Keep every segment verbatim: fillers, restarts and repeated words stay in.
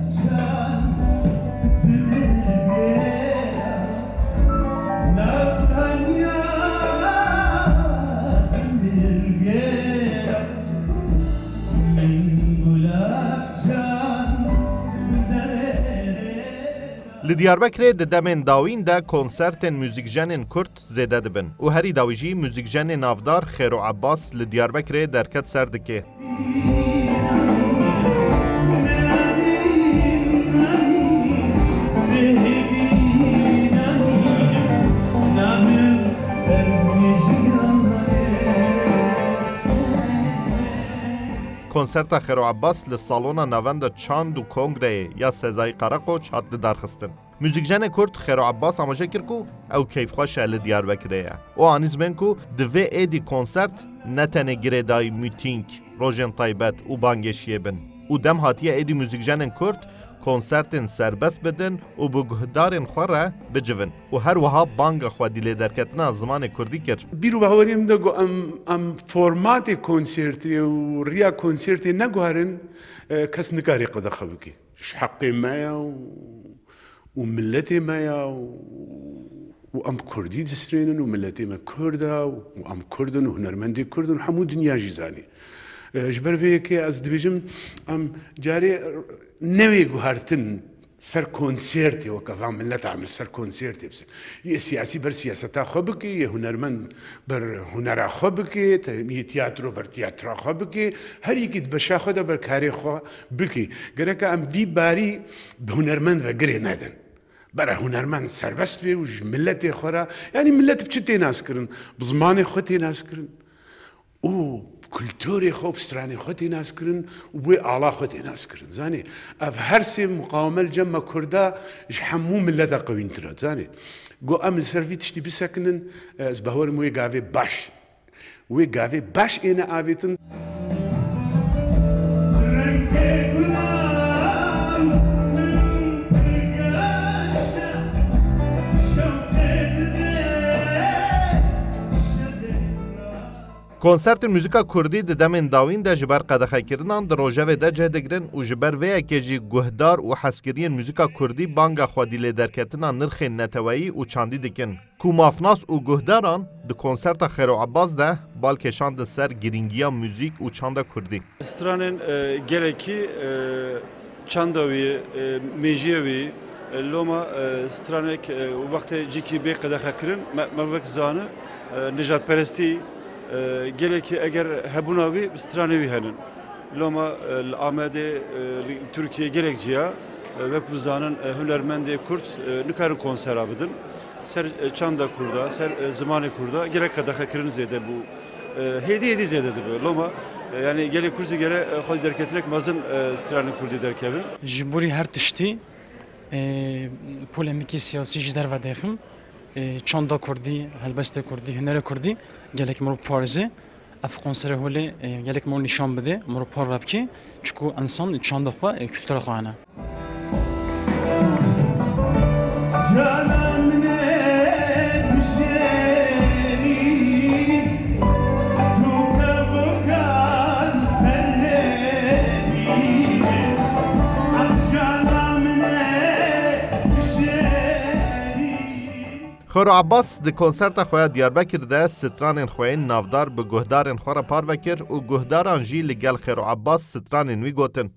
Li Diyarbekirê di demên dawîn de konsertên muzîkjenên Kurd zêde dibin û herî dawî jî muzîkjenê navdar Xêro Ebbas li Diyarbekirê derket ser dikê. Konserta Xêro Ebbas li Salona Navenda Çand û Kongreyê ya Sezayî Qereqoç hat lidarxistin. Muzîkjenê Kurd Xêro Ebbas amaje kir ku ew keyfxweş e li Diyarbekirê ye. Û anî zimên ku divê êdî konsert ne tenê girêdayî, mîtîng, rojên taybet û bangêşiyê bin. Û dem hatiye êdî muzîkjenên Kurd konsertên serbest bidin û bi guhdarên xwe re bicivin. Û her wiha banga xwedî lêderketina zimanê Kurdî kir. Bîr û baweriyê min de got, em, em formatê konsertê û riya konsertê neguherin, e, kes nikare qedexe bike. Ji heqê me ya û, û miletê me ya û, û em Kurdî distrênin û miletê me Kurd e û, û em Kurd in û hunermendê Kurd in û hemû dinya jî zanî. E, ji ber vê yekê ez dibêjim, em carê newê guhertin ser konsertê weke van mileta em li ser konsertê bisin. Yê siyasî ber siyaseta xwe bike, yê hunermend ber hunera xwe bike, te-, yê tiyatro ber tiyatra xwe bike, her yekî di beşa xwe de ber karê xwe bike. Gereke em vî barî bi hunermend ve girê nedin. Bere hunermend serbest be û ji miletê xwe re, yanî milet bi çi tê naskirin? Bi zimanê xwe tê naskirin. Û bi kulturê xwe û bi stranê xwe tê naskirin û bi wê ala xwe tê naskirin. Zanî, ev her sê muqaweme li cem me Kurda ji hemû mileta qewîntir e. Zanî, got em li ser vî tiştî bisekinin, ez bawerim wê gavê baş. Wê gavê baş êne avêtin. Konsertên muzîka kurdî di demên dawîn de ji ber qedexekirinan di rojevê de cih digirin û ji ber vê yekê jî guhdar û hezkiriyên muzîka kurdî banga xwedî lêderketina nirxên neteweyî û çandî dikin. Ku mafnas û guhdaran di konserta Xêro Ebbas de bal kêşandin ser girîngiya muzîk û çanda kurdî. Stranên, e, gelekî, e, çanda wî, e, mêjiya wî, e, loma, e, stranek, e, wextê cîkî bê qedexe kirin, me, me wek zani, e, nijadperestî, e, gelekî eger hebûna wî, stranê wî henin. Loma, e, li Amedê, e, li Tirkiyê gelek ciya, e, wek bizanin, e, hunermendê Kurd, e, nikarin konsera bidin. Ser, e, çanda Kurda, ser, e, zimanê Kurda gelek qedexekirin zêde bû. E, hêdî hêdî zêde dibe. Loma, e, yanî gelê Kurd zî gere, e, xwedî derketinek mezin, e, stranên Kurdî derkevin. Ji borî her tiştî, e, polemîkê siyasî ji derve dêxim, e, çanda Kurdî, helbestê Kurdî, hunerê Kurdî gelek mirov parizê. Ev konserê holê, e, gelek mirov nîşan bide, mirov parve bike, çiku însan çanda xwe, e, kultura xwe hene. Xêro Ebbas di konserta xwe ya Diyarbekir de stranên xwe yên navdar bi guhdarên xwe re parve kir û guhdaran jî li gel Xêro Ebbas stranên wî gotin.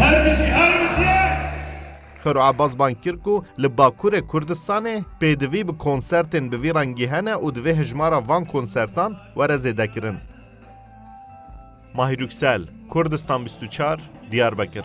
Her bijî, her bijî! Xêro Ebbas bang kir ku li Bakurê Kurdistanê pêdivî bi konsertên bi vî rengî hene û divê hejmara van konsertan were zêdekirin. Mahir Yüksel, Kurdistan bîst û çar, Diyarbekir.